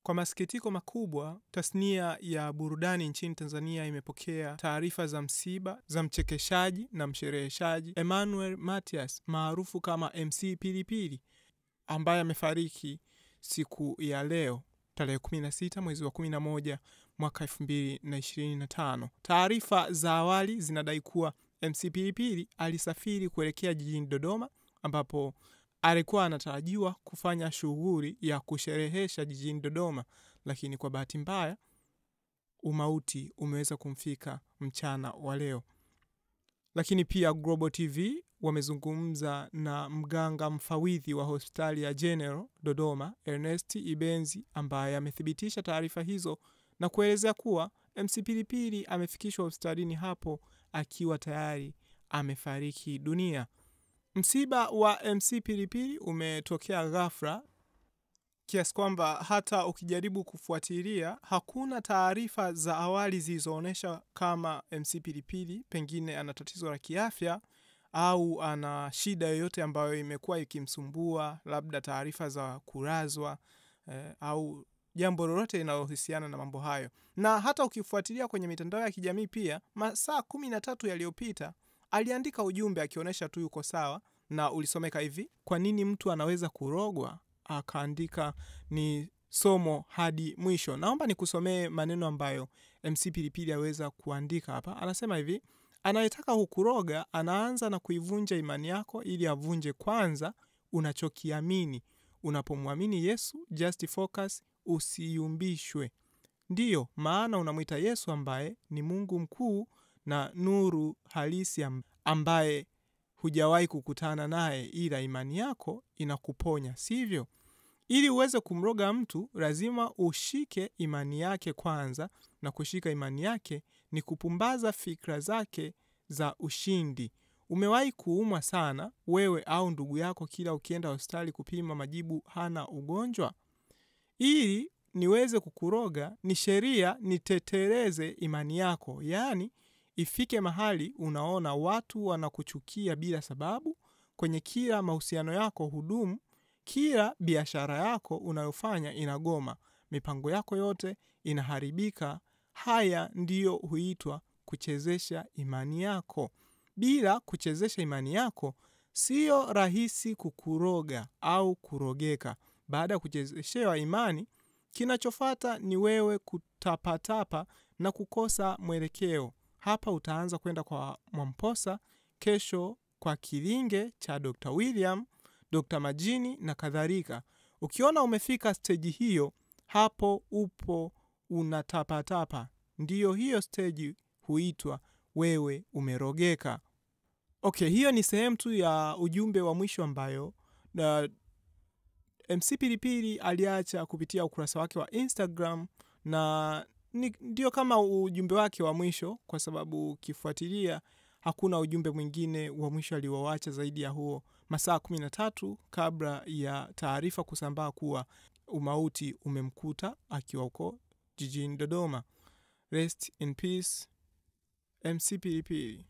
Kwa masikitiko makubwa, tasnia ya burudani nchini Tanzania imepokea taarifa za msiba za mchekeshaji na mshereheshaji Emmanuel Mathias maarufu kama MC Pilipili ambaye amefariki siku ya leo tarehe 16 mwezi wa 11 mwaka 2025. Taarifa za awali zinadai kuwa MC Pilipili alisafiri kuelekea jijini Dodoma ambapo alikuwa anatarajiwa kufanya shughuli ya kusherehesha jijini Dodoma, lakini kwa bahati mbaya umauti umeweza kumfika mchana wa leo. Lakini pia Global TV wamezungumza na mganga mfawidhi wa hospitali ya General Dodoma, Ernest Ibenzi, ambaye amethibitisha taarifa hizo na kuelezea kuwa MC Pilipili amefikishwa hospitalini hapo akiwa tayari amefariki dunia. Msiba wa MC Pilipili umetokea ghafla kiasi kwamba hata ukijaribu kufuatilia hakuna taarifa za awali zilizoonyesha kama MC Pilipili pengine ana tatizo la kiafya au ana shida yoyote ambayo imekuwa ikimsumbua, labda taarifa za kulazwa au jambo lolote linalohusiana na mambo hayo. Na hata ukifuatilia kwenye mitandao ya kijamii pia, masaa 13 yaliyopita aliandika ujumbe akionyesha tu yuko sawa, na ulisomeka hivi: kwa nini mtu anaweza kurogwa? Akaandika ni somo hadi mwisho. Naomba nikusomee maneno ambayo MC Pilipili aweza kuandika hapa. Anasema hivi: anayetaka kukuroga anaanza na kuivunja imani yako ili avunje kwanza unachokiamini. Unapomwamini Yesu, just focus, usiyumbishwe. Ndiyo maana unamwita Yesu ambaye ni Mungu mkuu na nuru halisi ambaye hujawahi kukutana naye, ila imani yako inakuponya, sivyo? Ili uweze kumroga mtu lazima ushike imani yake kwanza, na kushika imani yake ni kupumbaza fikra zake za ushindi. Umewahi kuumwa sana wewe au ndugu yako, kila ukienda hospitali kupima majibu hana ugonjwa? Ili niweze kukuroga ni sheria nitetereze imani yako, yaani ifike mahali unaona watu wanakuchukia bila sababu, kwenye kila mahusiano yako hudumu, kila biashara yako unayofanya inagoma, mipango yako yote inaharibika. Haya ndiyo huitwa kuchezesha imani yako. Bila kuchezesha imani yako sio rahisi kukuroga au kurogeka. Baada ya kuchezeshewa imani, kinachofuata ni wewe kutapatapa na kukosa mwelekeo. Hapa utaanza kwenda kwa Mwamposa, kesho kwa Kilinge cha Dr. William, Dr. Majini na kadhalika. Ukiona umefika stage hiyo, hapo upo unatapatapa. Ndiyo hiyo stage huitwa wewe umerogeka. Okay, hiyo ni sehemu tu ya ujumbe wa mwisho ambayo MC Pilipili aliacha kupitia ukurasa wake wa Instagram, na ndio kama ujumbe wake wa mwisho, kwa sababu ukifuatilia hakuna ujumbe mwingine wa mwisho alioacha zaidi ya huo, masaa 13 kabla ya taarifa kusambaa kuwa umauti umemkuta akiwa huko jijini Dodoma. Rest in peace MC Pilipili.